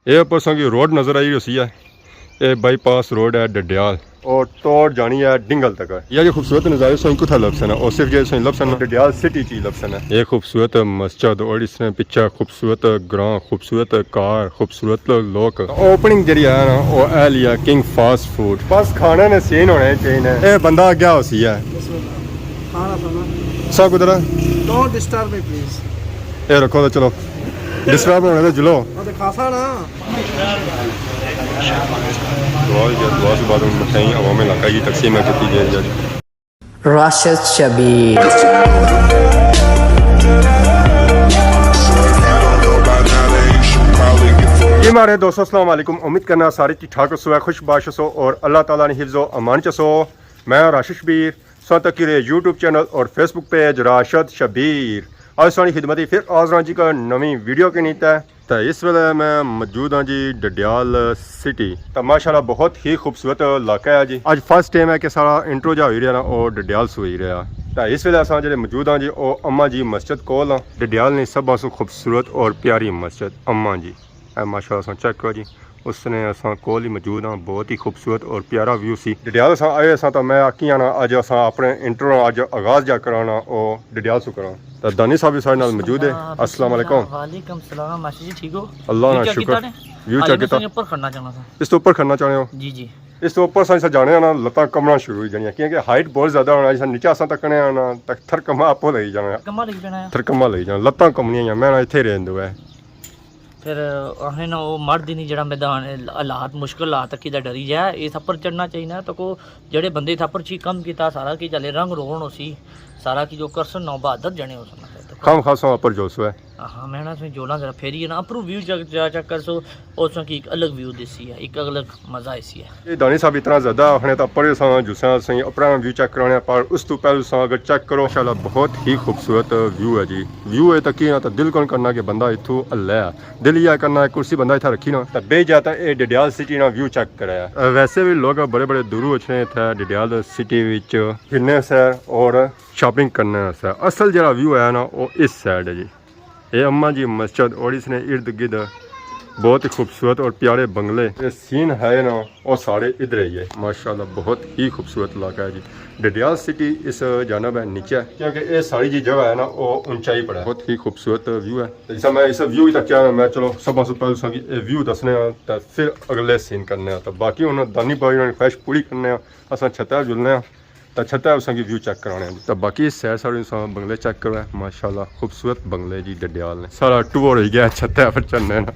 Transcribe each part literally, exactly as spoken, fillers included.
اے اوپر ساں کی روڈ نظر آئی ہوسی ہے، اے بائی پاس روڈ ہے ڈڈیال۔ اور توڑ جانی ہے ڈنگل تک۔ یہ جو خوبصورت نظارے ساں کتھا لبسن ہے، اور صرف یہ ساں لبسن ڈڈیال سٹی چی لبسن ہے۔ یہ خوبصورت مسجد اور اس نے پچھے خوبصورت گراں، خوبصورت کار، خوبصورت لوگ۔ اوپننگ جڑی ہے نا، وہ اے لیا کنگ فاسٹ فوڈ۔ بس کھانے نے سین ہونے چاہیے۔ اے بندہ گیا ہوسی ہے۔ بسم اللہ۔ کھانا کھانا۔ سا کدھر ہے؟ Don't disturb me, please. اے رکھو تو چلو۔ ڈسٹرب ہونے تو جلو۔ وہ تو کھاسا نا۔ دعا ہوئی جائے، دعا سے بعد مٹھائی عوام علاقہ کی تقسیم نہ کیتی جائے جی۔ راشد شبیر۔ جی مارے دوستو، السلام علیکم۔ امید کرنا سارے ٹھیک ٹھاک ہسو، خوش باش ہسو اور اللہ تعالیٰ نے حفظ و امان چ ہسو۔ میں راشد شبیر، ساں تکی رہے یوٹیوب چینل اور فیس بک پیج راشد شبیر۔ آج سانی خدمت پھر حاضر ہاں جی کا نویں ویڈیو کے نیتا ہے۔ تے اس ویلے میں موجود ہاں جی ڈڈیال سٹی۔ تے ماشاءاللہ بہت ہی خوبصورت علاقہ ہے جی۔ اج فرسٹ ٹائم ہے کہ سارا انٹرو جا ہوئی رہیا نا، او ڈڈیال سو ہوئی رہیا۔ تے اس ویلے اساں جڑے موجود ہاں جی، او اماں جی مسجد کول ہاں۔ ڈڈیال نے سب سو خوبصورت اور پیاری مسجد اماں جی۔ اے ماشاءاللہ اساں چیک کرو جی، اس نے اساں کول ہی موجود ہاں۔ بہت ہی خوبصورت اور پیارا ویو سی۔ ڈڈیال اساں آئے اساں، تے میں آکی آنا اج اساں اپنے انٹرو اج آغاز جا کرانا او ڈڈیال سو کراں۔ تے دانی صاحب بھی سارے نال موجود ہے۔ السلام علیکم۔ وعلیکم السلام ماشٹر جی، ٹھیک ہو؟ اللہ نا شکر۔ ویو چیک کیتا؟ اوپر کھڑنا چاہنا سا۔ اس تو اوپر کھڑنا چاہنے ہو؟ جی جی۔ اس تو اوپر ساں جانے آنا لتاں کمنا شروع ہوئی جانیاں، کیونکہ ہائٹ بہت زیادہ ہونا، اساں نیچے اساں تکنے آنا تے تھر کما آپ لگی جانا۔ کما لگی جانا۔ تھر کما لگی جانا، لتاں کمنیاں یا میں نا اتھے رہن دو ہے۔ پھر آخنے نا، او مرد ہی نہیں جڑا میدان، حالات، مشکل حالات تکی دا ڈری جائے۔ اس اپر چڑھنا چاہیے نا، تو کو جڑے بندے اتھا پرچی کم کیتا، سارا کی جلے رنگ روغن ہو سی، سارا کی جو کرسن نو بہادر جنے ہو سن۔ خام خاصا اپر جو سو ہے۔ ہاں، میں نا سویں جولاں ذرا پھیری ہے نا، اپرو ویو چیک، چیک کرسو، اس کی ایک الگ ویو دیسی ہے، ایک الگ مزہ ایسی ہے۔ یہ دانی صاحب اتنا زیادہ آخنے تو اپر ساں جو ساں ساں اپرا ویو چیک کرانے، پر اس تو پہلے ساں اگر چیک کرو، ماشاءاللہ بہت ہی خوبصورت ویو ہے جی۔ ویو ہے تکی نا تو دل کون کرنا کہ بندہ اتھو اللہ ہے۔ دل یہ کرنا ہے کرسی بندہ اتھا رکھی نا تو بہ جاتا اے ڈڈیال سٹی نا ویو چیک کرے۔ ویسے بھی لوگ بڑے بڑے دوروں اچھنے اتھا ڈڈیال سٹی وچ پھرنے سے اور شاپنگ کرنے سے۔ اصل جڑا ویو ہے نا، وہ اس سائیڈ ہے جی۔ اے اماں جی مسجد اور اس نے ارد گرد بہت ہی خوبصورت اور پیارے بنگلے۔ اے سین ہے نا، وہ سارے ادھر ہی ہے۔ ماشاءاللہ بہت ہی خوبصورت علاقہ ہے جی۔ ڈڈیال سٹی اس جانب ہے نیچے، کیونکہ اے ساری جی جگہ ہے نا، وہ اونچائی پر ہے۔ بہت ہی خوبصورت ویو ہے۔ تے جسا میں اس ویو تک کیا میں چلو سب سے پہلے ساں کی اے ویو دسنے ہاں، تے پھر اگلے سین کرنے ہاں۔ تے باقی ہن دانی بھائی ہن خواہش پوری کرنے ہاں، اساں چھتا جلنے ہاں۔ تے چھتا اساں کی ویو چیک کرانے ہاں جی۔ تے باقی سیر سارے اساں بنگلے چیک کرو ہے، ماشاءاللہ خوبصورت بنگلے جی ڈڈیال نے۔ سارا ٹور ہوئی گیا چھتا پر چڑھنے نا۔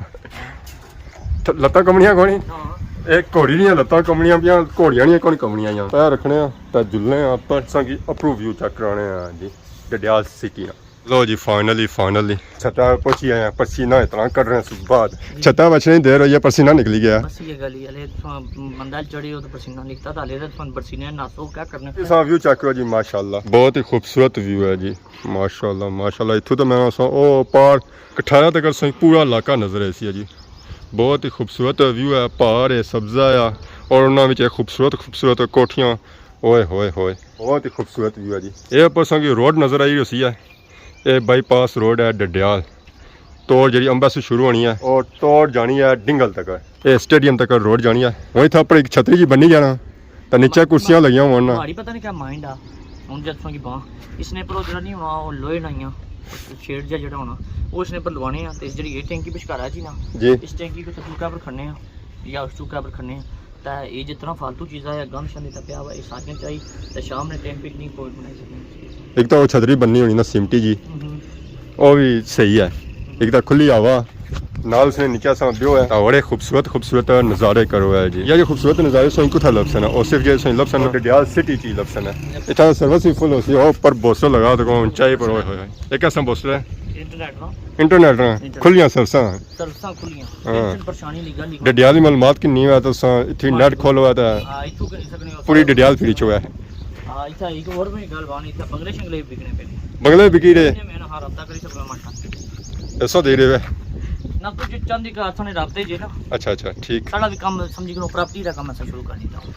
تے لتاں کمنیاں کونی؟ ہاں۔ اے گھوڑی نیاں لتاں کمنیاں پیاں، گھوڑیاں نیاں کون کمنیاں یاں۔ پیر رکھنے ہاں، تے جلنے ہاں، پر اساں کی اپرو ویو چیک کرانے ہاں جی، ڈڈیال سٹی نا۔ لو جی، فائنلی، فائنلی چھتا پہنچی آئے ہیں، پسینہ اتنا کڈ رہے ہیں بعد۔ جی۔ چھتا بچنے دیر ہوئی ہے، پسینہ نکلی گیا۔ بس یہ گل ہی ہے، لے تساں بندہ چڑھے ہو تو پسینہ نکلتا، تھا لے تساں پسینے ناسو کیا کرنے۔ اساں ویو چیک کرو جی، ماشاءاللہ بہت ہی خوبصورت ویو ہے جی، ماشاءاللہ، ماشاءاللہ۔ اتھوں تو میں اساں او پار کٹھارا تک اساں پورا علاقہ نظر آئی سی ہے جی، بہت ہی خوبصورت ویو ہے، پہاڑ ہے، سبزہ ہے، اور انہاں وچ خوبصورت خوبصورت کوٹھیاں، اوئے ہوئے ہوئے، بہت ہی خوبصورت ویو ہے جی۔ اے اوپر اساں کی روڈ نظر آئی ہوسی ہے۔ اے بائی پاس روڈ ہے ڈڈیال، توڑ جڑی امبا سے شروع ہونی ہے اور توڑ جانی ہے ڈنگل تک۔ اے سٹیڈیم تک روڈ جانی ہے۔ ہن اتھا اپر ایک چھتری جی بنی جانا، تے نیچے کرسیاں لگیاں ہون نا۔ تہاڑی پتہ نہیں کیا مائنڈ آ، ہن جد سوں کی باں اس نے پر او جڑا نہیں ہونا، او لوہے نا ہی آ، شیڈ جا جڑا ہونا، او اس نے پر لوانے آ، تے اس جڑی اے ٹینکی بشکارا جی نا، جی۔ اس ٹینکی کو تو چوکا پر کھڑنے آ، یا اس چوکا پر کھڑنے آ۔ تے اے جتنا فالتو چیزاں ہے، گند شند اتھا پیا ہوا، اے ساریاں چائی تے شام نے ٹائم پکنک پوائنٹ بنائی سکنے۔ ایک تو وہ چھتری بننی ہونی نا سیمٹی جی، ہوں۔ وہ بھی صحیح ہے۔ ایک تو کھلی ہوا، نال اس نے نیچے سا ویو ہے، تے بڑے خوبصورت خوبصورت نظارے کرو ہے جی۔ یہ جو خوبصورت نظارے سوئی کتھا لبسن ہے، اور صرف یہ سوئی لبسن ہے، ڈڈیال سٹی چی لبسن ہے۔ اتنا سروس بھی فل ہو سی، وہ پر بوسٹر لگا تو کون اونچائی پر ہوئے ہوئے۔ یہ کیسا بوسٹر ہے؟ انٹرنیٹ نا۔ انٹرنیٹ نا، انٹرنیٹ۔ کھلیاں سروساں۔ سروساں کھلیاں۔ ہاں۔ ٹینشن پریشانی والی گل ہی کوئی۔ ڈڈیال دی معلومات کنی ہوئے تو ساں اتھی نیٹ کھولو ہے تو ہاں، اتھوں کری سکنے ہو۔ پوری ڈڈیال پھری چکا ہے۔ ہاں، اتھا ایک اور بھی گل بانی، اتھا بنگلے شنگلے بھی بکنے پے نے۔ بنگلے بکی رہے؟ میں نہ ہاں رابطہ کری سکنا ماشاءاللہ۔ ایسا دے رہے ہوئے؟ نہ کچھ چند ایک ہاتھوں نے رابطے جے نا۔ اچھا، اچھا، ٹھیک۔ ساڑا بھی کم سمجھی کرو، پراپرٹی دا کم ایسا شروع کر دیتا ہوں۔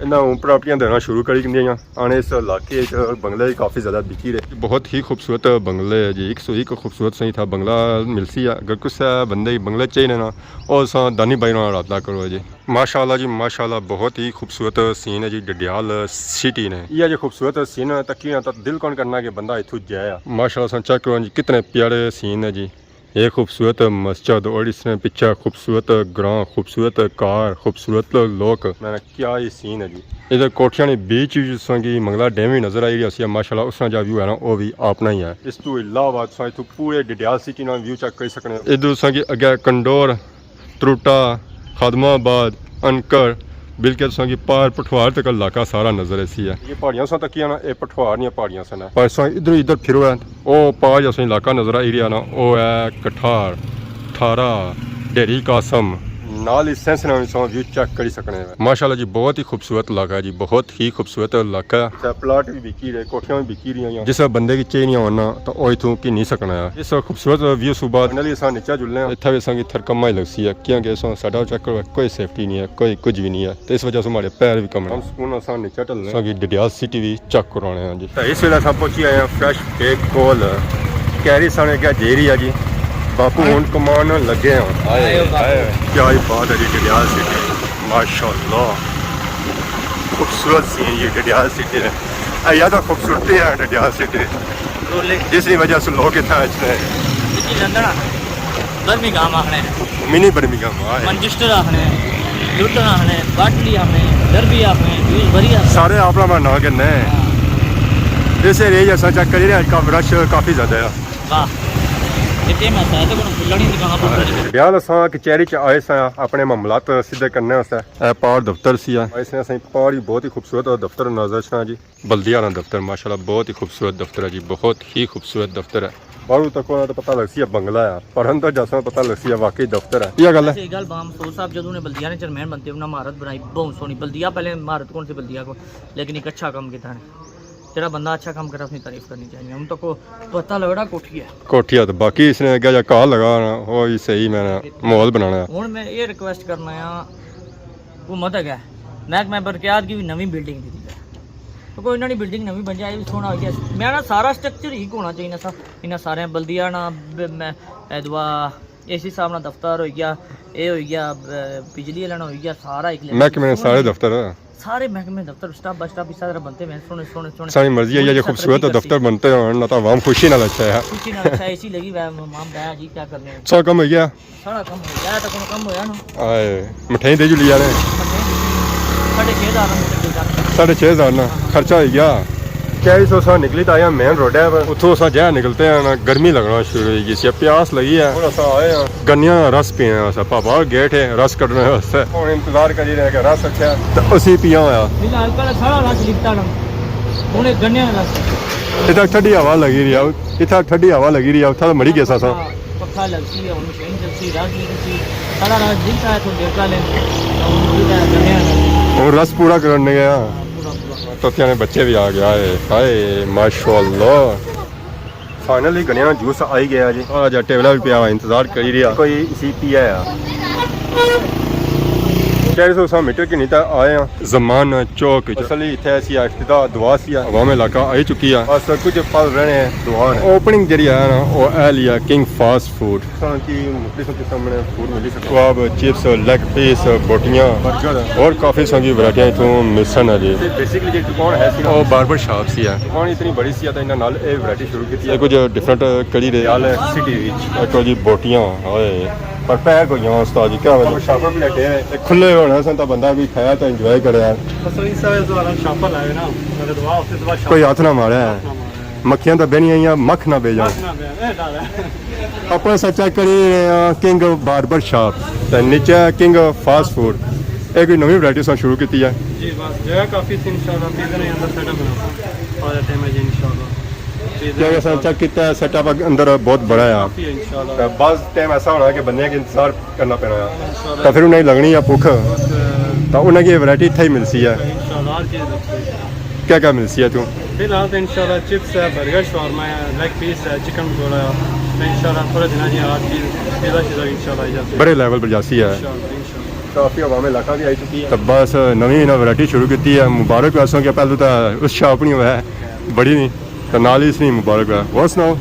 انہاں ہوں پراپرٹیاں دینا شروع کری دیاں۔ آنے اس علاقے وچ بنگلے وی کافی زیادہ بکی رہے۔ بہت ہی خوبصورت بنگلے ہے جی، ایک سو ایک خوبصورت سہی تھا بنگلہ ملسی ہے۔ اگر کسے بندے کی بنگلے چاہیے نا، او اساں دانی بھائی نال رابطہ کرو جی۔ ماشاءاللہ جی ماشاءاللہ، بہت ہی خوبصورت سین ہے جی ڈڈیال سٹی نے۔ یہ جی خوبصورت سین تکی نا تاں دل کون کرنا کہ بندہ اتھوں جائے۔ ماشاءاللہ اساں چیک کرو جی، کتنے پیارے سین ہے جی۔ یہ خوبصورت مسجد اور اس نے پیچھے خوبصورت گراں، خوبصورت کار، خوبصورت لوگ۔ میں نے کیا یہ سین ہے جی۔ ادھر کوٹھیاں نے بیچ وچ تساں کی منگلا ڈیم وی نظر آئی رہیا سی، ماشاءاللہ اس نا جا ویو ہے نا، او وی اپنا ہی ہے۔ اس تو علاوہ تساں اتھوں پورے ڈڈیال سٹی نا ویو چیک کری سکنے ہو۔ ادھر تساں کی اگے کنڈور، تروٹا، خادم آباد، انکر، بلکہ تساں کی پار پٹھوار تک علاقہ سارا نظر ایسی ہے۔ یہ پہاڑیاں ساں تکیاں نا، اے پٹھوار نیاں پہاڑیاں سن۔ پر تساں ادھر ادھر پھرو ہے، او پار جیسا علاقہ نظر آئی رہیا نا، او ہے کٹھار، ٹھارا، ڈھیری قاسم۔ نال ہی سینس نال تساں ویو چیک کری سکنے ہو۔ ماشاءاللہ جی، بہت ہی خوبصورت علاقہ ہے جی، بہت ہی خوبصورت علاقہ ہے۔ اتھے پلاٹ بھی بکی رہے، کوٹھیاں بھی بکی رہیاں۔ جس بندے کی چاہیے نہیں ہونا تو او اتھوں کی نہیں سکنا ہے۔ اس خوبصورت ویو سوں بعد فائنلی اساں نیچے جلنے ہاں۔ اتھا بھی اساں کی تھرکما ہی لگسی ہے، کیونکہ اساں ساڈا چیک کرو، کوئی سیفٹی نہیں ہے، کوئی کچھ بھی نہیں ہے، تو اس وجہ سے ہمارے پیر بھی کمنے۔ ہم سکون اساں نیچے ٹلنے۔ اساں کی ڈڈیال سٹی بھی چیک کرانے ہاں جی۔ تو اس ویلے اساں پہنچی آئے ہیں فریش بیک کول۔ کیری سانے کیا جیری ہے جی، باپو ہن کمان لگے ہیں۔ آئے، آئے۔ کیا ہی بات ہے جی، ڈڈیال سٹی، ماشاءاللہ۔ خوبصورت سین جی ڈڈیال سٹی ہے۔ اے یا تو خوبصورتی ہے ڈڈیال سٹی، جس کی وجہ سے لوگ اتنا اچھنے ہیں۔ جی، لندن آخنے، برمنگھم آخنے، منی برمنگھم، ہاں۔ مانچسٹر آخنے، لوٹن آخنے، باٹلی آخنے، ڈربی آخنے، ڈیوزبری آخنے۔ سارے اپنا اپنا نام کہنے ہیں۔ ہاں۔ اس ایریے اساں چیک کری رہے، اج کا رش کافی زیادہ ہے۔ واہ۔ اتنے میں سایا تو کھلا نہیں دکھانا پڑتا ہے۔ ڈڈیال اساں کچہری چ آئے ساں اپنے معاملات سیدھے کرنے واسطے۔ اے پار دفتر سی ہے۔ اس نے اساں پار ہی بہت ہی خوبصورت دفتر نظر اچھنا جی۔ بلدیہ نا دفتر ماشاءاللہ بہت ہی خوبصورت دفتر ہے جی، بہت ہی خوبصورت دفتر ہے۔ باہروں تکو نا تو پتہ لگسی ہے بنگلہ ہے، پر اندر جاساں پتہ لگسی ہے واقعی دفتر ہے۔ یہ گل ہے۔ ایک گل بام سو صاحب جدوں نے بلدیہ نے چیئرمین بنتے انہاں مہارت بنائی بہت سونی۔ بلدیہ پہلے مہارت کون سی بلدیہ کو، لیکن ایک اچھا کام کیتا نے۔ جڑا بندہ اچھا کام کرے اس کی تعریف کرنی چاہیے۔ ہن تکو پتہ لگڑا کوٹھی ہے۔ کوٹھی ہے تو باقی اس نے اگے جا گھر لگا نا، وہ بھی صحیح میں ماحول بنانا ہے۔ ہن میں یہ ریکویسٹ کرنا ہے حکومت اگے، محکمہ برقیات کی بھی نویں بلڈنگ دی ہے۔ تو کوئی انہاں نی بلڈنگ نویں بن جائے، سوہنا ہو گیا۔ میں نا سارا سٹرکچر ہی ہونا چاہیے سا، انہاں سارے بلدیہ نا، ب-، میں، اے دعا، اے سی صاحب نا دفتر ہوئی گیا، اے ہوئی گیا، ب-، بجلی والا ہوئی گیا، سارا ایک محکمے نے سارے دفتر۔ سارے محکمے دفتر سٹاپ بائی سٹاپ اس طرح بنتے ہوئے سوہنے، سوہنے، سوہنے۔ ساری مرضی ہے، یہ خوبصورت دفتر بنتے ہون، نہ تو عوام خوشی نال اچھا ہے۔ خوشی نال اچھا، اے سی لگی ہوا ہے، مام بہ جی کیا کرنے ہیں۔ سو کم ہو گیا۔ سارا کم ہو گیا، تو کم، کم ہویا نا۔ آئے، مٹھائی دے جو لیا نے۔ ساڑھے چھ ہزار نا میٹر دے جانے۔ ساڑھے چھ ہزار نا خرچہ ہو گیا۔ کیا اس اساں نکلی تو آیا مین روڈ ہے، پر اتھوں اساں جہاں نکلتے ہیں نا، گرمی لگنا شروع ہوئی گئی سی، پیاس لگی ہے۔ اور اساں آئے ہیں۔ گنیاں نا رس پینے واسطے، پاپا گیٹ ہے رس کڈنے واسطے۔ ہن انتظار کری رہے کہ رس اچھا ہے۔ تے اسی پیاں ہویا۔ فی الحال پہلے سارا رس لکھتا نا، ہن ایک گنیاں نا رس۔ اتھا ٹھڈی ہوا لگی رہی ہے، اتھا ٹھڈی ہوا لگی رہی ہے، اتھا تو مری گیا سا۔ پکھا لگسی ہے، ہن مشین چلسی، رس لکھسی، سارا رس لکھتا ہے، تھوڑی دیر پہلے۔ ہن رس پورا کرنے گیا۔ پورا، پورا۔ تو پیانے بچے بھی آ گیا ہے، ہائے ماشاءاللہ۔ فائنلی گنیاں نا جوس آئی گیا جی۔ آ جا ٹیبلا بھی پیا ہوا، انتظار کری رہیا۔ کوئی اسی پیا ہے۔ چار سو سو میٹر کی نیتا آئے ہیں۔ زمان چوک وچ۔ اصلی اتھے سی افتتاح دعا سی۔ عوام علاقہ آئی چکی ہے۔ بس کچھ پل رہنے ہیں دعا نے۔ اوپننگ جڑی ہے نا، وہ اے لیا کنگ فاسٹ فوڈ۔ تساں کی مختلف قسم نے فوڈ ملی سکتا۔ کباب، چپس، لیگ پیس، بوٹیاں، برگر۔ اور کافی ساری ورائٹیاں اتھوں ملسن ہے جی۔ تے بیسیکلی جی دکان ہے سی نا۔ او باربر شاپ سی ہے۔ دکان اتنی بڑی سی ہے تے انہاں نال اے ورائٹی شروع کیتی ہے۔ اے کچھ ڈفرنٹ کڑی دے۔ ڈڈیال سٹی وچ۔ اے کچھ جی بوٹیاں، اوئے۔ پر پیک ہوئیاں استاد جی، کیا وجہ؟ شاپر بھی لگے ہیں۔ تے کھلے ہونے سن تاں بندہ بھی کھایا تے انجوائے کریا۔ بس اس طرح شاپر لائے نا، مگر دعا اس سے بعد شاپر کوئی ہاتھ نہ ماریا ہے۔ نہ ماریا۔ مکھیاں تاں بہنیاں آئیاں، مکھ نہ بہ جاؤ۔ مکھ نہ بہ جاؤ، اے گل ہے۔ اپنا اساں چیک کری رہے ہیں کنگ باربر شاپ، تے نیچے کنگ فاسٹ فوڈ۔ اے کوئی نویں ورائٹی اساں شروع کیتی ہے۔ جی بس، جگہ کافی سی انشاءاللہ، پیزا نے اندر سیٹ اپ بنا۔ آ جاتے ہیں جی انشاءاللہ۔ پیزا کیا اساں چیک کیتا ہے، سیٹ اپ اندر بہت بڑا ہے۔ کافی ہے انشاءاللہ۔ تے بعض ٹائم ایسا ہونا کہ بندے کے انتظار کرنا پینا ہے۔ انشاءاللہ۔ تاں پھر انہیں لگنی ہے بھوک۔ بس، تاں انہیں کی ورائٹی اتھے ہی ملسی ہے۔ انشاءاللہ ہر چیز ملسی ہے۔ کیا کیا ملسی ہے اتھوں؟ فی الحال تو انشاءاللہ چپس ہے، برگر، شاورما ہے، لیگ پیس ہے، چکن پکوڑا ہے۔ تو انشاءاللہ تھوڑے دناں جی ہر چیز، پیزا شیزا بھی انشاءاللہ آئی جاسی۔ بڑے لیول پر جاسی ہے۔ انشاءاللہ، انشاءاللہ۔ کافی عوام علاقہ بھی آئی چکی ہے۔ تو بس نویں انہاں ورائٹی شروع کیتی ہے، مبارک ویسوں کہ پہلے تو اس شاپ نہیں ہوا ہے، بڑی نہیں، تو نال ہی اس نے مبارک ہوا۔ اور سناؤ؟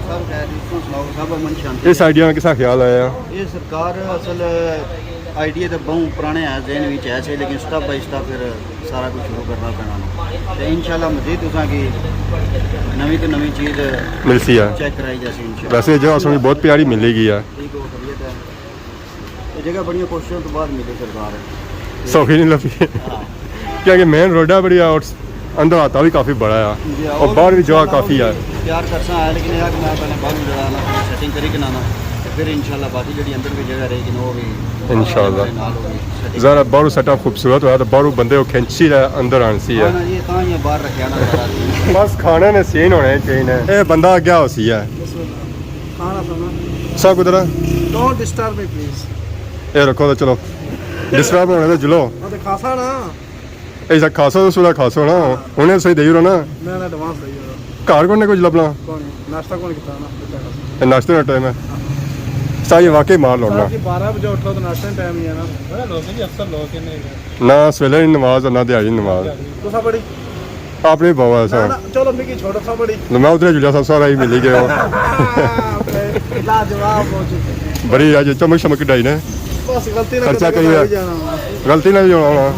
سب خیر جی، تساں سناؤ، سب امن شانتی؟ اس آئیڈیا نا کسا خیال آیا؟ یہ سرکار اصل آئیڈیا تو بہت پرانے ہے، ذہن وچ ہے سے، لیکن سٹیپ بائی سٹیپ پھر سارا کچھ شروع کرنا پینا نا۔ تے انشاءاللہ مزید تساں کی نویں تو نویں چیز ملسی ہے۔ چیک کرائی جاسی انشاءاللہ۔ ویسے یہ جگہ سامی بہت پیاری ملی گئی ہے۔ ٹھیک ہو، خیریت ہے۔ یہ جگہ بڑیاں کوششوں تو بعد ملی سرکار ہے۔ سوکھی نہیں لبھی۔ ہاں۔ کیونکہ مین روڈ ہے بڑی، اور اندر آتا بھی کافی بڑا ہے، جی، اور اور باہر بھی جگہ انشاءاللہ کافی ہے۔ پیار کرساں ہے، لیکن یہ کہ میں پہلے باہر جڑا نا، سیٹنگ کری کے نا، تو پھر انشاءاللہ باقی جڑی اندر بھی جگہ رہے گی نا، وہ بھی انشاءاللہ۔ نال ہوگی سیٹنگ۔ ذرا باہروں سیٹ اپ خوبصورت ہوا تو باہروں بندے وہ کھینچی رہا، اندر آنسی ہے۔ ہاں نا، یہ تاں ہی باہر رکھیا نا سارا۔ بس کھانے نے سین ہونے چاہیے۔ اے بندہ اگیا ہوسی ہے۔ کھانا سونا۔ سا کدھر ہے؟ Don't disturb me, please. اے رکھو تو چلو، ڈسٹرب ہونے تو جلو۔ وہ تو کھاسا نا۔ ایسا کھاسو تو سورا کھاسو نا، ہاں۔ انہیں صحیح دئی رہو نا۔ میں نا ایڈوانس دئی رہا۔ گھر کون نے کچھ لبنا؟ کون؟ ناشتہ کون کیتا نا؟ اے ناشتے نا ٹائم ہے۔ ساری واقعی مار لوڑنا۔ سر جی، بارہ بجے اٹھ لو تو ناشتے نا ٹائم ہی ہے نا۔ بڑا لوگ ہیں جی، افسر لوگ ہیں۔ نہ سویلے نی نماز اور نہ دیہاڑی نماز۔ تو سب بڑی اپنے بابا سا۔ نہ، نہ، چلو، مکی چھوڑو، سا بڑی۔ نہ، میں ادھر جلیا سا، سارا ہی ملی گیا۔ لاجواب ہو چکے۔ بڑی اج چمک شمک کڈائی نے۔ بس غلطی نہ خرچہ کرو، کہیں کر ہی جانا۔ غلطی نہ جانا ہونا۔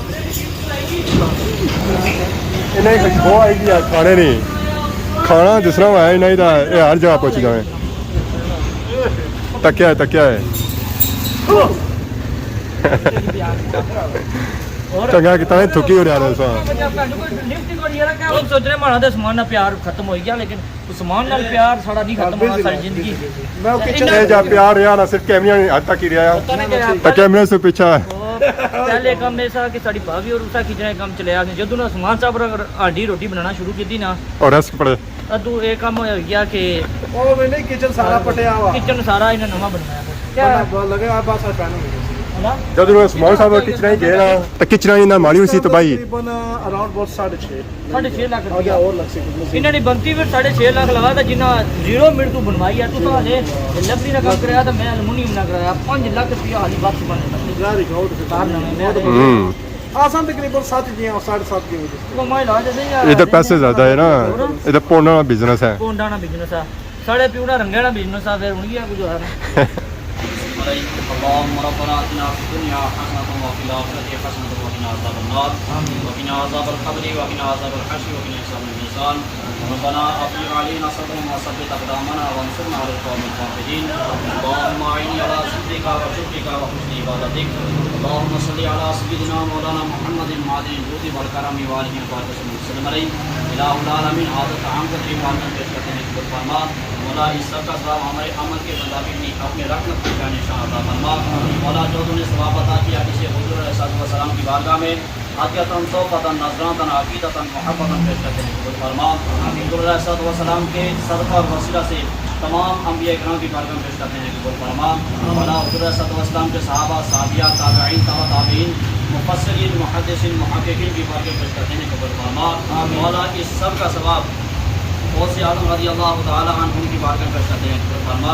انہیں خوشبو آئی گئی ہے، کھانے نہیں۔ کھانا جس طرح آیا انہیں دا، یہ ہر جگہ پہنچ جائے۔ تکیا ہے، تکیا ہے۔ چنگا کیتا ہے، تھکی ہو رہا ہے سا۔ ہن سوچ رہے ماڑا تے عثمان نال پیار ختم ہوئی گیا، لیکن عثمان نال پیار ساڑا نہیں ختم ہونا ساری زندگی۔ میں کچن اے جا پیار رہیا نا، صرف کیمرے نے حد تک ہی رہیا۔ پتہ نہیں کہ تے کیمرے سے پیچھے ہے۔ پہلے کم ایسا کہ ساڑی بھابی اور اسا کچن کم چلیا سی۔ جدوں نا عثمان صاحب ہاڈی روٹی بنانا شروع کیتی نا، اور ریسٹ پڑے۔ ادو اے کم ہویا کہ او ویلے کچن سارا پٹیا ہوا۔ کچن سارا انہاں نواں بنوایا۔ کیا بنا لگے آ بس پہلے۔ جدوں عثمان صاحب کچن ہی گئے نا، تے کچن ہی نہ ماڑی ہوئی سی تباہی۔ تقریباً اراؤنڈ اباؤٹ ساڑھے چھ۔ ساڑھے چھ لاکھ روپیہ۔ آگے اور لگ سکے۔ انہاں نے بنتی پھر ساڑھے چھ لاکھ لگا تھا، جنہاں زیرو منٹ تو بنوائی ہے، تو لکڑی نا کم کرایا تھا، میں الومینیم نا کرایا، پنج لاکھ روپیہ حالی بخش بنے۔ ریکارڈ کار نویں میں ہوں۔ آسان تقریباً ست جیاں، ساڑھے ست جیاں۔ ادھر پیسے زیادہ ہے نا، ادھر پونڈا نا بزنس ہے۔ پونڈا نا بزنس ہے۔ ساڑے پیو نا رنگے نا بزنس آ، پھر ہن کیا کچھ ہوا نا۔ اللهم ربنا آتنا في الدنيا حسنة وفي الآخرة حسنة وقنا عذاب النار وقنا عذاب القبر وقنا عذاب الحشر وقنا عذاب الميزان. ربنا أفرغ علينا صبرا وثبت أقدامنا وانصرنا على القوم الكافرين. اللهم أعني على ذكرك وشكرك وحسن عبادتك. اللهم صل على سيدنا مولانا محمد معدن الجود والكرم وآله وصحبه وسلم عليه. الہ العالمین، حاضر طعام کا تقریب عالمین پیش کرتے ہیں، قبول فرما۔ مولا، اس سب کا ثواب ہمارے عمل کے مطابق نہیں، اپنے رحمت کی جانشان عطا فرما۔ مولا، جو تو نے ثواب عطا کیا، اسے حضور علیہ الصلوۃ والسلام کی بارگاہ میں عطیۃً تحفۃً نذراً عقیدۃً محبۃً پیش کرتے ہیں، قبول فرما۔ حضور علیہ الصلوۃ والسلام کے صدقہ اور وسیلہ سے تمام انبیاء کرام کی بارگاہ میں پیش کرتے ہیں، قبول فرما۔ مولا، حضور علیہ الصلوۃ والسلام کے صحابہ، صحابیات، تابعین، تبع تابعین، مفسرین، محدثین، محققین کی بارگاہ میں پیش کرتے ہیں، قبول فرما۔ مولا، اس سب کا ثواب غوث اعظم رضی اللہ تعالیٰ عنہ کی بارگاہ میں پیش کرتے ہیں، قبول فرما۔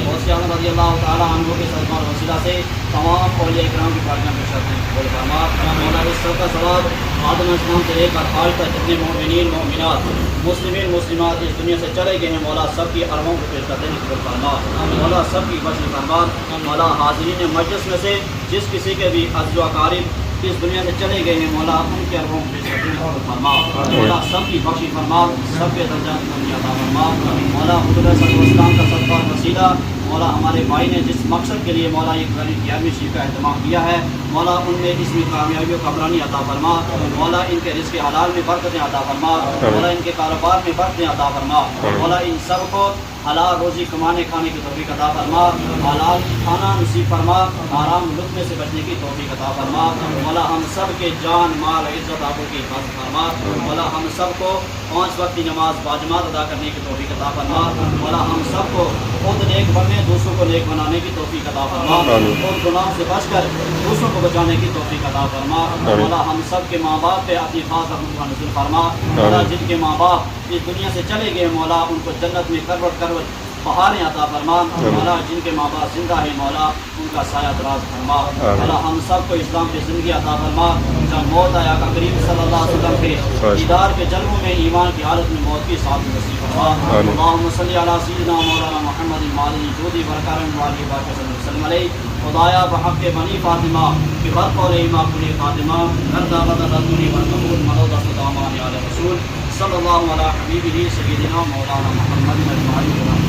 غوث اعظم رضی اللہ تعالیٰ عنہ کے صدقہ اور وسیلہ سے تمام اولیاء کرام کی بارگاہ میں پیش کرتے ہیں، قبول فرما۔ مولا، اس سب کا ثواب آدم علیہ السلام سے لے کر آج تک جتنے مؤمنین، مؤمنات، مسلمین، مسلمات اس دنیا سے چلے گئے ہیں، مولا، سب کی ارواحوں کو پیش کرتے ہیں، قبول فرما۔ مولا، سب کی بخشش فرما۔ مولا، حاضرین مجلس میں سے جس کسی کے بھی عزیز و اقارب اس دنیا سے چلے گئے ہیں، مولا، ان کے ارواحوں کو پیش کرتے ہیں، قبول فرما۔ مولا، سب کی بخشش فرما، سب کے درجات بلندی عطا فرما۔ مولا، حضور صلی اللہ علیہ وسلم کا صدقہ اور وسیلہ، مولا، ہمارے بھائی نے جس مقصد کے لیے، مولا، یہ گیارہویں شریف کا اہتمام کیا ہے، مولا، ان میں اس میں کامیابی و کامرانی عطا فرما۔ مولا، ان کے رزق حلال میں برکتیں عطا فرما۔ مولا، ان کے کاروبار میں برکتیں عطا فرما۔ مولا، ان سب کو حلال روزی کمانے کھانے کی توفیق عطا فرما، حلال کھانا نصیب فرما، حرام لقمے سے بچنے کی توفیق عطا فرما۔ مولا، ہم سب کے جان، مال، عزت، آبرو کی حفاظت فرما۔ مولا، ہم سب کو پانچ وقت کی نماز باجماعت ادا کرنے کی توفیق عطا فرما۔ مولا، ہم سب کو خود نیک بننے، دوسروں کو نیک بنانے کی توفیق عطا فرما۔ آمین۔ خود گناہوں سے بچ کر دوسروں کو بچانے کی توفیق عطا فرما۔ آمین۔ مولا، ہم سب کے ماں باپ پہ اپنی خاص رحمت کا نزول فرما۔ مولا، آمین۔ جن کے ماں باپ اس دنیا سے چلے گئے، مولا، ان کو جنت میں کروٹ کروٹ بہاریں عطا فرما۔ آمین۔ مولا، جن کے ماں باپ زندہ ہیں مولا، ان کا سایہ دراز فرما۔ آمین۔ مولا، ہم سب کو اسلام کی زندگی عطا فرما۔ جب موت آئے آقا کریم صلی اللہ علیہ وسلم کے آمین۔ دیدار کے جلووں میں ایمان کی حالت میں موت کی سعادت نصیب فرما۔ آمین۔ اللہم صلی علی سیدنا مولانا محمد وآلہ جودی ورکارم والی باقی وسلم علیہ۔ خدایا، بحق بنی فاطمہ کہ بر قول امام کلی خاتمہ، کردہ بدل رسولی بر قبول مدد دست دامان آل رسول، صلی اللہ علی حبیبہ سیدنا مولانا محمد اجمعین۔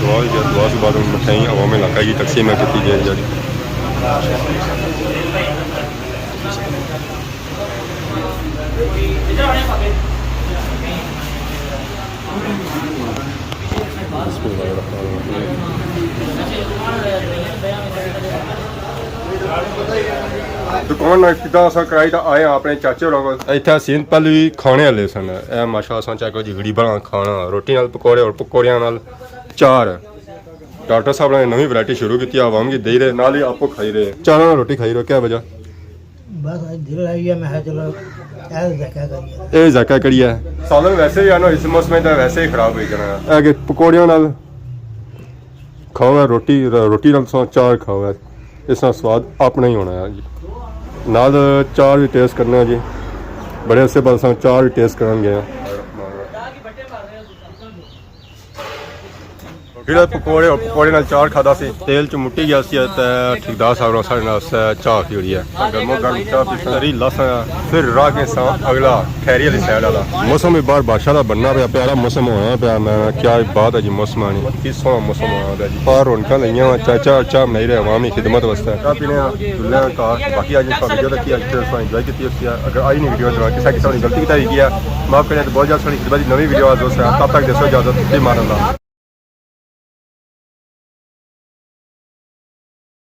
دعا ہوئی ہے، دعا سے بعد مٹھائیاں عوام علاقہ کی تقسیم نہ کی جائے جی۔ بسم اللہ الرحمن الرحیم۔ دکان نا افتتاح اساں کرائی تاں آئے ہاں اپنے چاچے ہوراں کول۔ اتھا سین پہلے وی کھانے والے سن۔ اے ماشاءاللہ اساں چیک کرو جی، غریباں نا کھانا، روٹی نال پکوڑے اور پکوڑیاں نال چار۔ ڈاکٹر صاحب نے نویں ورائٹی شروع کیتی، عوام کی دئی رہے، نال ہی آپو کھائی رہے۔ چاراں نال روٹی کھائی رہے، کیا وجہ؟ بس اج دل آئی گیا، میں کہا چلو اے ذائقہ کریے۔ اے ذائقہ کریے۔ سالن ویسے ہی ہے نا، اس موسم میں تو ویسے ہی خراب ہوئی جانا ہے۔ اے کہ پکوڑیاں نال کھاؤ ہے روٹی، روٹی نال تساں چار کھاؤ ہے، اس نال سواد اپنا ہی ہونا ہے جی۔ نال چار بھی ٹیسٹ کرنے ہیں جی، بڑے عرصے بعد اساں چار بھی ٹیسٹ کرن گئے ہیں۔ پھر پکوڑے، پکوڑے نال چار کھادا سی، تیل چ مٹی گیا سی تے ٹھیکیدار صاحب نے ساڑے نال چاہ کی ہوئی ہے۔ گرمو گرم چاہ پیساں، تری لاساں، پھر راہ کے ساں اگلا کھیری والی سائیڈ والا۔ موسم بھی باہر بارشاں دا بننا پیا، پیارا موسم ہونا پیا۔ میں کیا بات ہے جی، موسم آنی کی سوہنا موسم ہونا پیا جی۔ باہر رونقاں لگیاں ہوئیاں، چاچا چاہ بنائی رہے عوام کی خدمت واسطے۔ چاہ پینے ہاں، جلنے ہاں گھر۔ باقی اج اس ویڈیو تک ہی، اج پھر اساں انجوائے کیتی ہوسی۔ اگر آئی نہیں ویڈیو جڑا کسا کسا نی غلطی کتائی کی ہے، معاف کریں تے بہت جلد ساڑی خدمت دی نویں ویڈیو حاضر ہوسے۔ تب تک دیسو اجازت، فی امان اللہ۔